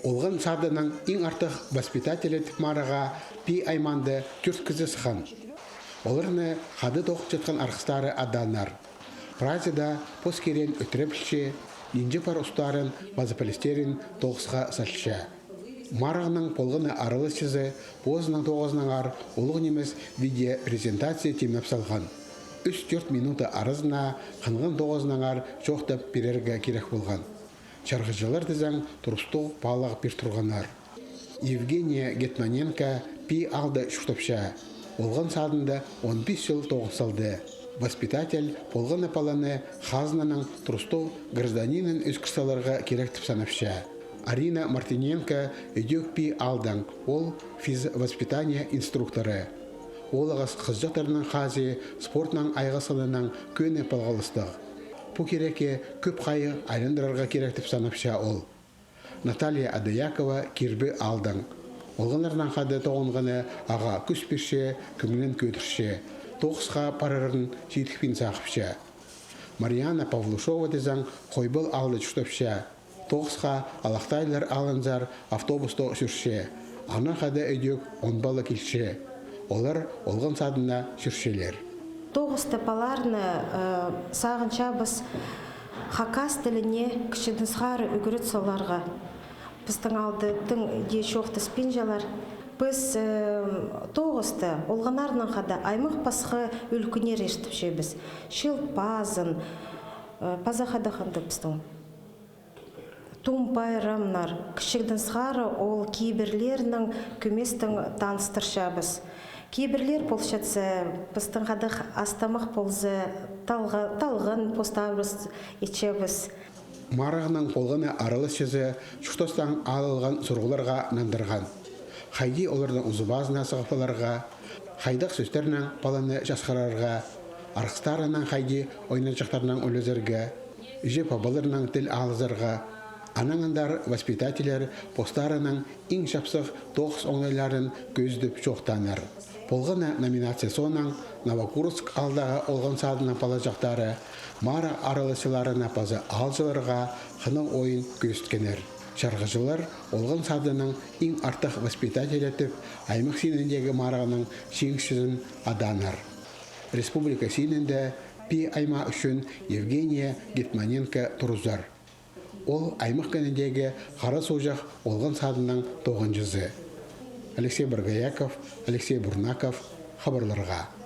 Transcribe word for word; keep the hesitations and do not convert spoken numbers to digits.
Олған садының иң артых воспитателі тіп марығға Пии аймаанда тӧрт кізі сыххан. Оларны хада тоғынчатхан арғыстары адааннар. Прайзы даа пос киреен ӧтіре пілче, нинҷе пар устарын паза пілістерін тоғысха салча. Марығның полған на араласчызы позының тоғызынаңар улуғ нимес видеопрезентация тимнеп салған. Ӱс-тӧрт минута аразына хынған тоғызынаңар чоохтап пирерге кирек полған. Чарғыҷылар тізең турыстығ паалағ пир турғаннар. Евгения Гетманенко Пии аалда чуртапча. Олған садында он пис чыл тоғын салды. Воспитатель полған на паланы хазнаның турыстығ гражданинін ӧскір саларға кирек тіп санапча. Арина Мартыненко ідӧк Пии аалдаң, ол физвоспитание инструкторы. Ол ағас хызыҷахтарның хазии спортнаң айғасханнаң кӧні палғалыстығ. Пу кирекке кӧп хайығ айландырарға кирек тіп санапча ол. Наталья Адоякова Кирбі аалдаң. Олғаннарнаң хада тоғынғаны ағаа кӱс пирче, кӧңнін кӧдірче. Тоғысха парарын чидікпин сағыпча. Марианна Павлушова тізең Хойбал аалда чуртапча. Тоғысха Алахтайлар аалынзар автобуста сӱрче. Анаң хада ідӧк он пала килче. Олар олған садына сӱрчелер. Тоғыста паларны, э, сағынчабыс хакас тіліне кічігдең сығара ӱгрет саларға. Пістің аалда тың дее чоохтаспинчалар. Піс, э, тоғысты олғаннарнаң хада аймах-пасха ӱлӱкӱннер иртіпчебіс. Чыл пазын, э, паза хада ханда пістің Тум пайрамнар. Кічігдең сығара ол кибірлернең кӧместең таныстырчабыс. Кибірлер полчатса, пістің хада ас-тамах полза, талға-, талған постарыбыс итчебіс. Марығның полған на араласчызы чуртастаң алылған сурығларға нандырған. Хайди оларның узы-пазына сығып аларға, хайдағ сӧстернең паланы часхырарға, арғыстарынаң хайди ойнаҷахтарнаң ӱлезерге, іҷе-пабаларнаң тіл алызарға, анаң андар воспитательлер постарының иң чапсых тоғыс оңдайларын кӧзідіп чоохтааннар. Полған на номинация соонаң Новокуровск аалдағы олған садының палаҷахтары марығ араласчыларына паза аалҷыларға хынығ ойын кӧзіткеннер. Чарғыҷылар олған садының иң артых воспитателі тіп аймах синіндегі марығның чиңісчізін адааннар. Республика синінде Пии аймаа ӱчӱн Евгения Гетманенко турызар. Ол аймах кініндегі Хара Суғҷах олған садының тоғынҷызы. Алексей Боргояков, Алексей Бурнаков, хабарларға.